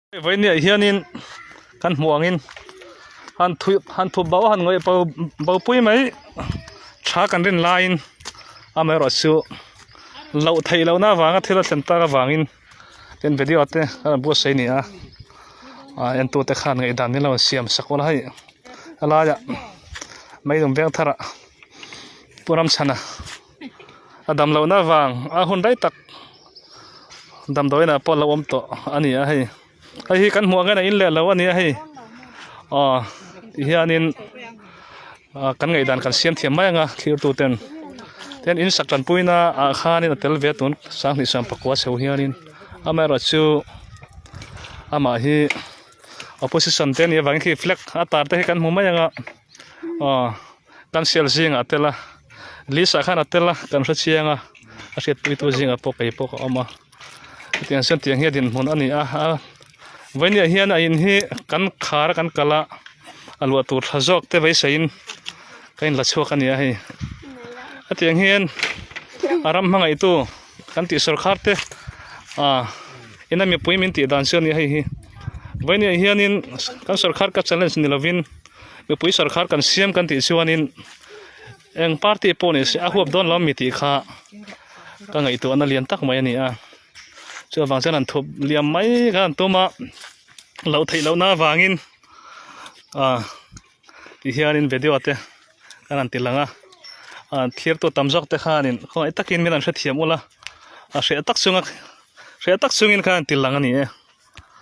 Vawinia hianin kan hmuh angin han thui han thup bo han ngawih bo bo pui mai tha kan rin laiin amaherawhchu loh theih lohna avanga thil a thlen tak avangin tin video te a rawn buatsaih a ni a ah entute khan ngaihdan nilo siam sak ula hei helaiah meilum veng tharah pu Ramchhana a dam lohna avang a hun rei tak damdawiin ah pawh a lo awm tawh a ni a hei hei hi kan hmuh ang hian a in leh lo a ni a hei aw ti hianin ah kan ngaihdan kan siam thiam mai ang a thlir tu ten tin in sak tanpuina ah khanin a tel ve tun sanghnih 10 chho hianin amaherawhchu amah hi opposition te a nih avangin khi flag a tar te hi kan hmu mai ang a aw. Kan sial zingah a tel a list ah khan a tel a kan hre chiang a a hriatpuitu zingah pawh kei pawh ka awm a hetiang chuan tiang hi a dinhmun a ni a a vawinia hian a in hi kan khar a kan kal a a luah tur tha zawk te beiseiin ka inla chhuak a ni a hei hetiang hian a ram hmangaihtu kan tih sawrkhar te ah ina mipui min tih dan chu a ni a hei hi vawinia hianin kan sawrkhar ka challenge ni lovin. Mipui sarkhar kan siam kan tih chuanin eng party pawh ni se a huap dawn lo mi tih kha ka ngaihtuahna lian tak mai a ni a chuvang chuan an thup liam mai kha an tum a loh theih lohna avangin ah ti hianin video te kan han ti lang a ah thirtu tam zawk te khanin khawngaih takin min han hrethiam ula a hreh tak chunga hreh tak chungin khan an ti lang a ni e.